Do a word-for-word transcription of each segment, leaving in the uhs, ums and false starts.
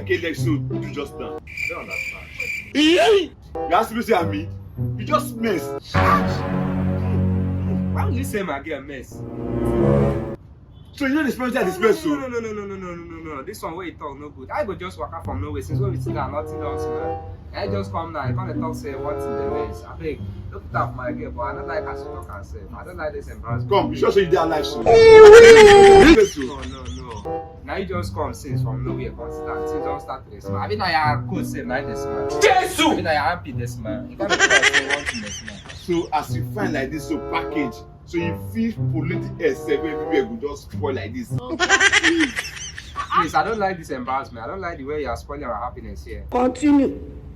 K-Lex so do just now? I don't understand. Hey! You ask me say I mean? You just mess. Why would you say my girl mess? So you know the smell that the smell No, so? no, no, no, no, no, no, no, no, no. This one wey you talk no good. I go just waka from nowhere since when we sit down, nothing don smell. I just come now, I come dey talk say what in the mess. Abeg, no put am for my girl, but I don't like as you talk and say. I don't like this embarrassment. Come, you sure say you dey alive so? This place so. No, no, no. Now you just come since from nowhere, come sit down. Things don start to dey smell. Abi na your coat sef na dey smell? Abi Jesus! Na your armpit dey smell? You can't be talk say one thing dey smell. So as you find like this so package, so you feel pollute the air sef everywhere go just spoil like this. Please, I don't like this embarrassment. I don't like the way you are spoiling our happiness here. Continue.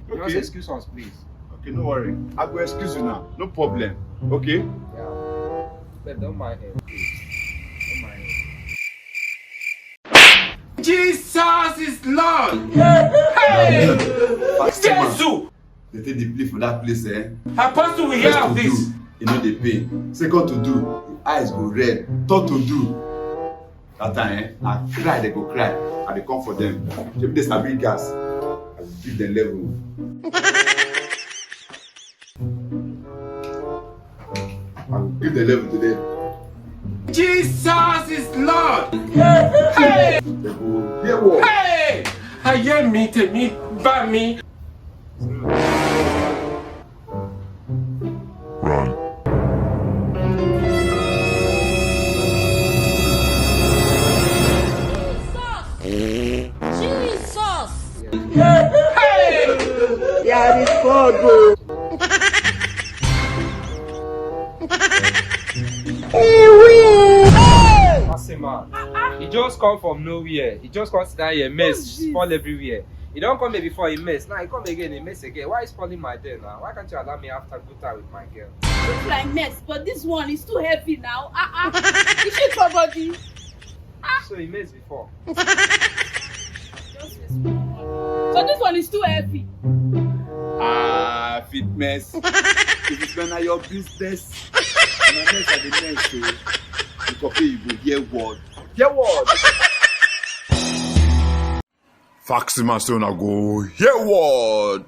Just Okay. Excuse us, please. Okay, no worry. I go excuse you now. No problem. Okay? Yeah. Babe, don't mind him, please. Don't mind him. Jesus is Lord! Hey! Jesus! They take the plea for that place, eh? Apostle, we hear First of to this. Do, you know the pain. Second to do, the eyes go red. Third to do, that time, eh? I cry, they go cry. I dey come for them. If they sabi gas, I go give them level. I go give them level today. Jesus is Lord! They go hear what? Hey! Ayé mi tèmi bá mi. Run. Jesus! Jesus! There is God o. Massive man. He just come from nowhere. He just come sit down here, mess spoil everywhere. He don't come here before, he mess. Now he come again, he mess again. Why is spoiling my day now? Why can't you allow me after good time with my girl? Looks like mess, but this one is too heavy now. Ah ah. Is it for body? So he mess before. Just a small one. So this one is too heavy. Ah, fitness. If it's not your business, my mess are the mess. So you copy, you go hear word. Hear word. Faxi man say una go hear word.